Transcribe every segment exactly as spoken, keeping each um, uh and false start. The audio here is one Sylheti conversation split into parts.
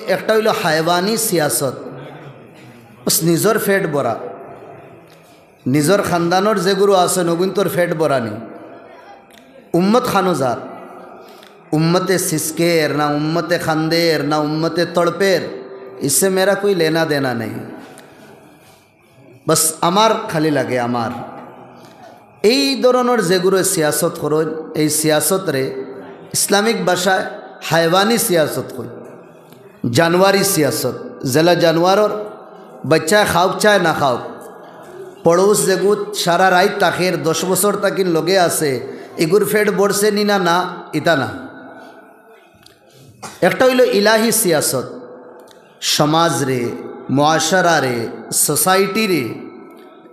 একটা অইলো হায়ওয়ানি সিয়াসত, বাস নিজর পেট ভরা, নিজর খানদানর যেগুরু আছইন অগুইন্তর পেট ভরানি। উম্মত খানো যার, উম্মতে সিসকের না উম্মতে খান্দের না উম্মতে তড়পের, ইসে মেরা কোই লেনা দেনা নেই। বাস আমার খালি লাগে আমার। এই ধরনর যেগুরু সিয়াসত করইন, এই সিয়াসতরে ইসলামিক ভাষায় হায়ওয়ানি সিয়াসত কইন, জানোয়ারি সিয়াসত। যেলা জানোয়ারর বাচ্চায় খাউক চায় না খাউক, পড়োশ যেগুত সারা রাইত থাকের, দশ বছর থাকি লগে আছে, ইগুর পেট ভরছে নি না, না, ইতা না। একটা অইলো ইলাহি সিয়াসত, সমাজরে, মুআশারারে, সোসাইটিরে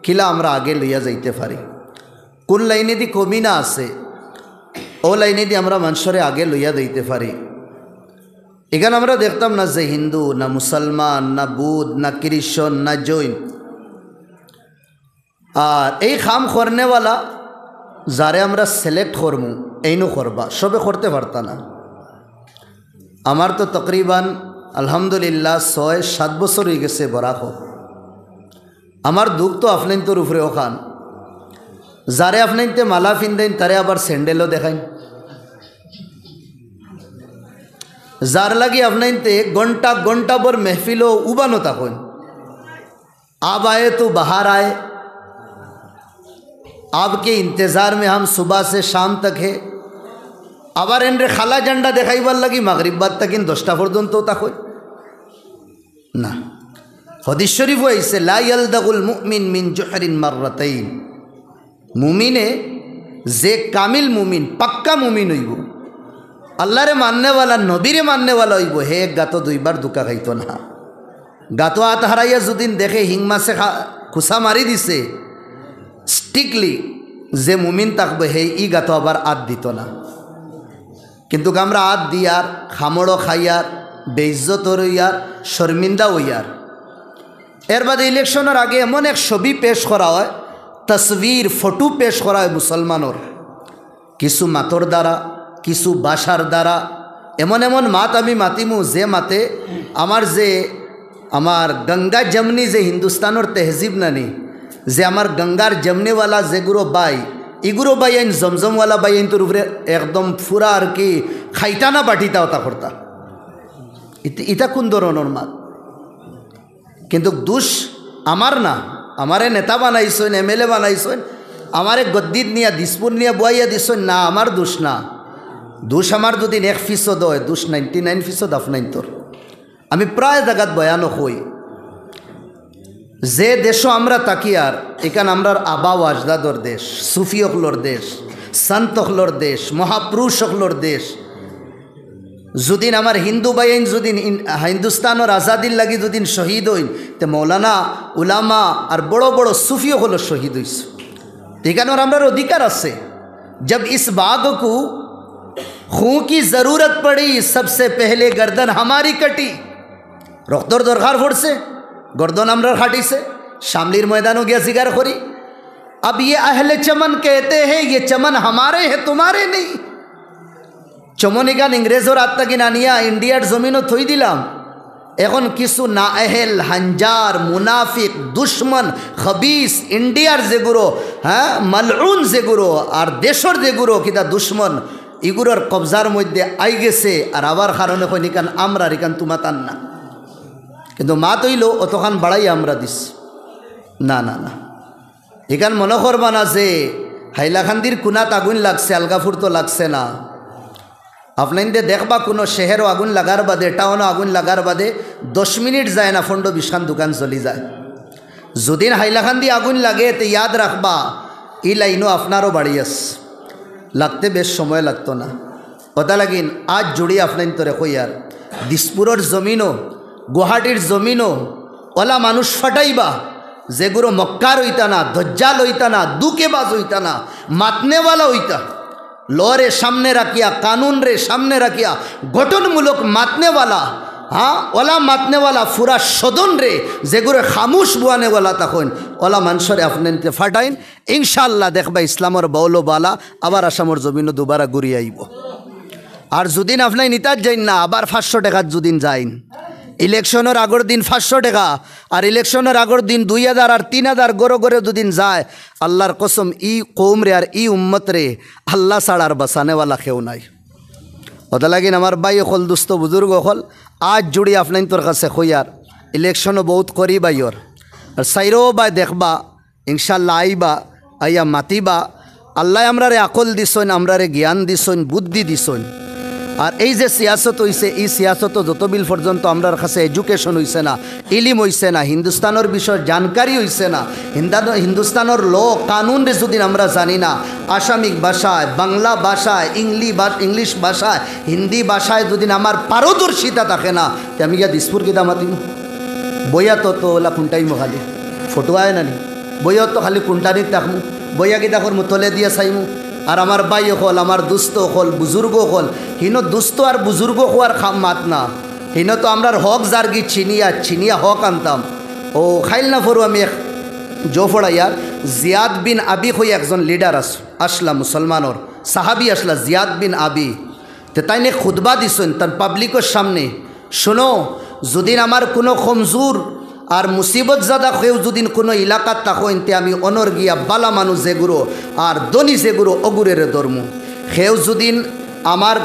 কিলা আমরা আগে লইয়া যাইতে পারি, কোন লাইনেদি কমি না আছে, অউ লাইনেদি আমরা মানষরে আগে লইয়া যাইতে পারি। ইখান আমরা দেখতাম না যে হিন্দু, না মুসলমান, না বুদ্ধ, না খ্রিস্টান, না জৈন। আর এই কাম করনেওয়ালা যারে আমরা সিলেক্ট করমু, এইনও করবা, সবে করতে পারতা না। আমার তো তকরিবান, আলহামদুলিল্লাহ, ছয় সাত বছর অইগেছে বরাক। আমার দুখ তো আফনাইন্তর উপরে অখান। যারে আফনাইন্তে মালা ফিন্দাইন, তারে আবার স্যান্ডেলও দেখাইন। যার লাগি আফনাইন্তে ঘন্টা ঘন্টা ভর মেহফিলো উবানো থাকইন, "अब आए तो बाहर आए, आपके इंतजार में हम सुबह से शाम तक है।" আবার এনরে কালা ঝান্ডা দেখাইবার লাগি মাগরিব বাদ থাকি দশটা পর্যন্ত থাকইন। না, হাদিস শরীফো আইছে, "লা ইয়ালদাগুল মুমিন মিন জুহরিন মাররাতাইন।" মুমিনে, যে কামিল মুমিন, পাক্কা মুমিন অইবো, আল্লারে মাননেওয়ালা, নবীরে মাননেওয়ালা অইবো, হে এক গাতো দুইবার ধুকা খাইতো না। গাতো আত হারাইয়া যুদিন দেখে হিং মাছে খা-, খুসা মারি দিছে, স্ট্রিক্টলি যে মুমিন থাকবো, হে ই গাতো আবার আত দিতো না। কিন্তুক আমরা আত দিয়ার, কামড়ও খাইয়ার, বেইজ্জত অইয়ার, শর্মিন্দা অইয়ার। এর বাদে ইলেকশনর আগে এমন এক ছবি পেশ করা অয়, তসবির, ফটো পেশ করা অয় মুসলমানর, কিছু মাতর দ্বারা, কিছু ভাষার দ্বারা। এমন এমন মাত আমি মাতিমু, যে মাতে আমার যে, আমার গঙ্গা যমনি যে হিন্দুস্তানর তেহজিব নানি, যে আমার গঙ্গার যমনিওয়ালা যেগুরু ভাই, ইগুরু ভাইয়াইন, জমজমওয়ালা ভাইয়াইন্তর উপরে একদম ফুরা আর কি খাইতা না বাটিতা অতা করতা। ইত-, ইতা কোন ধরনর মাত? কিন্তুক দুষ আমার না, আমারে নেতা বানাইছইন, এমএলএ বানাইছইন, আমারে গদ্দিত নিয়া, দিসপুর নিয়া বওয়াইয়া দিছইন, না, আমার দুষ না। দুষ আমার যুদিন এক ফিছদ অয়, দুষ নাইনটি নাইন ফিছদ আফনাইন্তর। আমি প্রায় জাগাত বয়ানো কই, যে দেশো আমরা থাকিয়ার, ইখান আমরার আবা ও আজদাদর দেশ, সুফি অকলর দেশ, সন্ত অকলর দেশ, মহাপুরুষ অকলর দেশ। যুদিন আমার হিন্দু ভাইয়াইন যুদিন ইন-, হিন্দুস্তানর আজাদির লাগি যুদিন শহীদ অইন, তে মৌলানা, উলামা আর বড় বড় সুফি অকলও শহীদ অইছে। তে ইখানর আমরার অধিকার আছে। "जब इस बाग को खून की जरूरत पड़ी, सबसे पहले गर्दन हमारी कटी।" রক্তর দরকার পড়ছে, গর্দন আমরার কাটিছে। শামলির ময়দানো গিয়া জিগার করি, "अब ये अहले चमन कहते हैं, ये चमन हमारे हैं, तुम्हारे नहीं।" চমন ইখান ইংরেজর আত থাকি আনিয়া ইন্ডিয়ার জমিনো থই দিলাম। এখন কিছু নাআহেল, হাঞ্জার, মুনাফিক, দুশমন, খবিস, ইন্ডিয়ার যেগুরু, হ্যাঁ, মালউন যেগুরু, আর দেশর যেগুরু কিতা দুশমন, ইগুরর কবজার মধ্যে আইগেছে। আর আবার কারণে কইন, "ইখান আমরার, ইখান তুমাতার না।" কিন্তু মাত অইলো অতখান বাড়াইয়া আমরা দিছি। না, না, না। ইখান মনো করবা না যে হাইলাকান্দির কুনাত আগুইন লাগছে, আলগাপুর তো লাগছে না। আফনাইন্তে দেখবা কুনু শেহরো আগুইন লাগার বাদে, টাউনো আগুইন লাগার বাদে দশ মিনিট যায় না, পনরো বিশখান দুকান জ্বলি যায়। যুদিন হাইলাকান্দি আগুইন লাগে, তে ইয়াদ রাখবা, ই লাইনো আফনারও বাড়ি আছে, লাগতে বেশ সময় লাগতো না। অতা লাগিন আত জুড়ি আফনাইন্তরে কইয়ার, দিসপুরর জমিনো, গুয়াহাটির জমিনো, অলা মানুষ ফাটাইবা, যেগুরু মক্কার অইতা না, দজ্জাল অইতা না, দুকেবাজ অইতা না, মাতনেওয়ালা অইতা। ল রে সামনে রাখিয়া, কানুন রে সামনে রাখিয়া, গঠনমূলক মাতনেওয়ালা, হ্যাঁ, অলা মাতনেওয়ালা ফুরা সদন রে, যেগুরু খামুশ বুয়ানেওয়ালা তখন, অলা মানষরে আফনাইন্তে ফাটাইন, ইনশাআল্লাহ দেখবা ইসলামর বউলো বালা আবার আসামর জমিনো দুবারা ঘুরি আইবো। আর যুদিন আফনাইন ইতাত যাইন না, আবার পাঁচশো টেকাত যুদিন যাইন, ইলেকশনর আগর দিন পাঁচশো টেকা, আর ইলেকশনর আগর দিন দুই হাজার আর তিন হাজার ঘরো ঘরো দুদিন যায়, আল্লার কসম, ই কওমরে আর ই উম্মতরে আল্লা ছাড়া আর বাঁচানেওয়ালা কেউ নাই। অতা লাগিন আমার ভাই অকল, দুস্ত বুজুর্গ অকল, আত জুড়ি আফনাইন্তর কাছে কইয়ার, ইলেকশনও বউত করিব আইয়র, আর চাইরোবায় দেখবা, ইনশাআল্লাহ আইবা, আইয়া মাতিবা। আল্লায় আমরারে আকল দিছইন, আমরারে জ্ঞান দিছইন, বুদ্ধি দিছইন। আর এই যে সিয়াসত অইছে, ই সিয়াসতো যতবিল পর্যন্ত আমরার কাছে education অইছে না, ইলিম অইছে না, হিন্দুস্তানর বিষয়ে জানকারি অইছে না, হিন্দা-, হিন্দুস্তানর law কানুনরে যুদিন আমরা জানি না, আসামিক ভাষায়, বাংলা ভাষায়, ইংলি-, ভা-, ইংলিশ ভাষায়, হিন্দি ভাষায় যুদিন আমার পারদর্শিতা থাকে না, তে আমি গিয়া দিসপুর কিতা মাতিমু? বইয়া তো, তো অলা কুনটাইমু খালি। ফটো আয় না নি? বইয়া তো খালি কুনটানিত থাকমু। বইয়া কিতা করমু? তলে দিয়া চাইমু। আর আমার ভাই অকল, আমার দুস্ত অকল, বুজুর্গ অকল, হিনো দুস্ত আর বুজুর্গ কওয়ার খাম মাত না। হিনো তো আমরার হক যারগি চিনিয়া, চিনিয়া হক আনতাম। ও খাইল না ফরু আমি এক জো ফড়াইয়ার, জিয়াদ বিন আবি কইয়া একজন leader আস-, আসলা মুসলমানর, সাহাবি আসলা জিয়াদ বিন আবি। তে তাইনে খুতবা দিছইন তান পাবলিকর সামনে, "শুনো, যুদিন আমার কুনু কমজুর আর মুসিবত জাদা কেউ যুদিন কুনু এলাকাত থাকইন, তে আমি অনর গিয়া বালা মানুষ যেগুরো আর ধনী যেগুরো অগুরেরে ধরমু। কেউ যুদিন আমার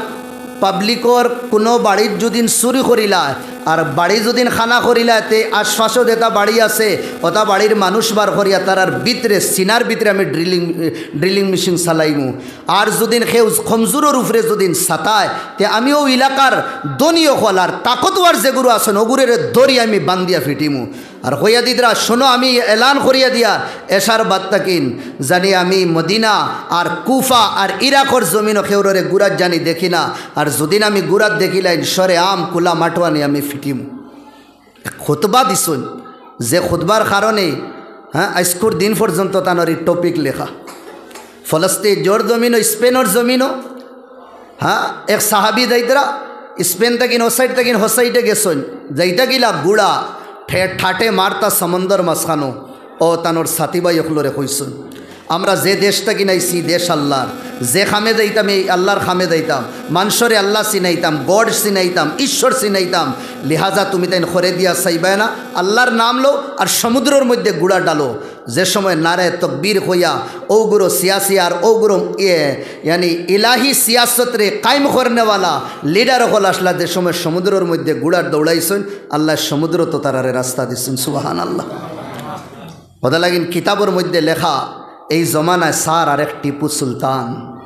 পাবলিকর কুনু বাড়িত যুদিন চুরি করিলায়, আর বাড়ি যুদিন খানা করিলায়, তে আশপাশো যেতা বাড়ি আছে, অতা বাড়ির মানুষ বার করিয়া তারার ভিতরে, সিনার ভিতরে আমি ড্রিলিং, ড্রিলিং মেশিন চালাইমু।" আর যুদিন কেউ কমজুরর উপরে যুদিন সাতায়, তে আমি অউ এলাকার ধনী অকল আর তাকতওয়ার যেগুরো আছইন, অগুরেরে ধরি আমি বান্দিয়া ফিটিমু। আর কইয়া দিতরা, "শোনো, আমি এলান করিয়া দিয়ার এশার বাদ থাকিন, জানি আমি মদিনা আর কুফা আর ইরাকর জমিনো কেউররে গুড়াত জানি দেখি না, আর যুদিন আমি গুড়াত দেখিলাইন, সরে আম কুলা মাঠো আনি আমি ফিটিমু।" খুতবা দিছইন, যে খুতবার কারণে, হ্যাঁ, আইজকুর দিন পর্যন্ত তানর ই টপিক লেখা। ফলস্তিন জোর জমিনো, স্পেনর জমিনো, হ্যাঁ, এক সাহাবি যাইতরা স্পেন থাকিন, ও সাইড থাকিন, হো সাইডে গেছইন, যাইতা গিলা গুড়া, ঠে-, ঠাটে মারতা সমুন্দর মাঝখানো, ও তানর সাথী ভাই অকলরে কইছইন, আমরা যে দেশ থাকি নাইছি, দেশ আল্লাহর। যে কামে যাইতাম, এই আল্লাহর কামে যাইতাম। মানষরে আল্লাহ চিনাইতাম, গড চিনাইতাম, ঈশ্বর চিনাইতাম। লিহাজা তুমি তাইন করে দিয়া চাইবায় না, আল্লাহর নাম লও আর সমুদ্রর মধ্যে গুড়া ডালো। যে সময় নারায়ে তকবীর কইয়া অগুরো সিয়াসি আর অগুরো, ইয়ে, ইয়ানি ইলাহি সিয়াসতরে কায়েম করনেওয়ালা লিডার অকল আসলা, যে সময় সমুদ্রর মধ্যে গুড়ার দৌড়াইছইন, আল্লায় সমুদ্রতো তারারে রাস্তা দিছইন। সুবহানাল্লাহ। অতা লাগিন কিতাবর মধ্যে লেখা, এই জমানায় সার আরেক টিপু সুলতান,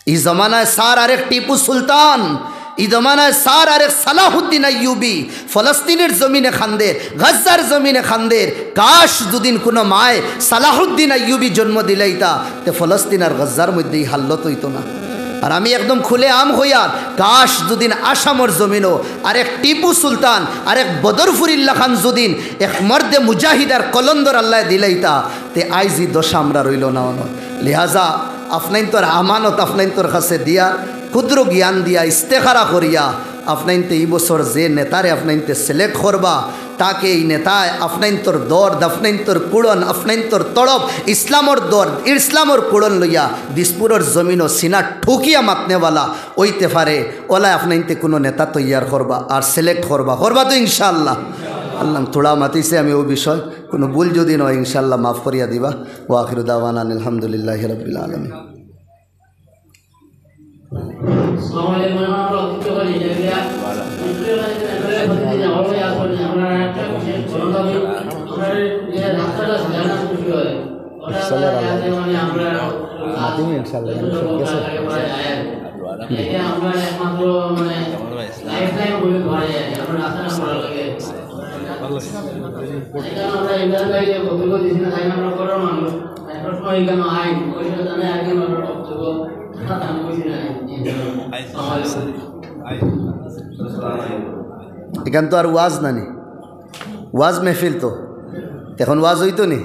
এই জমানায় সার আরেক টিপু সুলতান, এই জমানায় সার আরেক সালাহুদ্দিন আইয়ুবী। ফলস্তিনর জমিনে কান্দের, গাজ্জার জমিনে কান্দের। কাশ, যুদিন কুনু মায় সালাহুদ্দিন আইয়ুবী জন্ম দিলাইতা, তে ফলস্তিন আর গাজ্জার মধ্যে ই হালত অইতো না। আর আমি একদম খুলে আম কইয়ার, কাশ, যুদিন আসামর জমিনো আরেক টিপু সুলতান, আরেক বদরপুরির লাখান যুদিন এক মর্দে মুজাহিদ আর কলন্দর আল্লায় দিলাইতা, তে আইজ ই দশা আমরার অইলো না অনো। লিহাজা আফনাইন্তর আমানত আফনাইন্তর কাছে দিয়া, ক্ষুদ্র জ্ঞান দিয়া, ইস্তেখারা করিয়া, আফনাইন্তে ই বছর যে নেতারে আফনাইন্তে select করবা, তাকে ই নেতায় আফনাইন্তর দর্দ, আফনাইন্তর কুড়ন, আফনাইন্তর তড়প, ইসলামর দর্দ, ইসলামর কুড়ন লইয়া দিসপুরর জমিনো সিনা ঠুকিয়া মাতনেওয়ালা অইতে পারে, অলায় আফনাইন্তে কুনু নেতা তৈয়ার করবা আর select করবা, করবা তো ইনশাআল্লাহ। আল্লাহ থুড়া মাতিছে আমি অউ বিষয়, কুনু ভুল যুদি নয় ইনশাআল্লাহ মাফ করিয়া দিবা। ওয়া আখিরু দাওয়ানা আলহামদুলিল্লাহি রাব্বিল আলামিন। চলের আল্লাহ। মাতিমু ইনশাআল্লাহ, সব গেছে। ইখান তো আর ওয়াজ নানি, ওয়াজ মেহফিল তো। এখন ওয়াজ অইতো নি?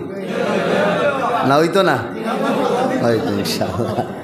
না অইতো না? অইতো ইনশাআল্লাহ।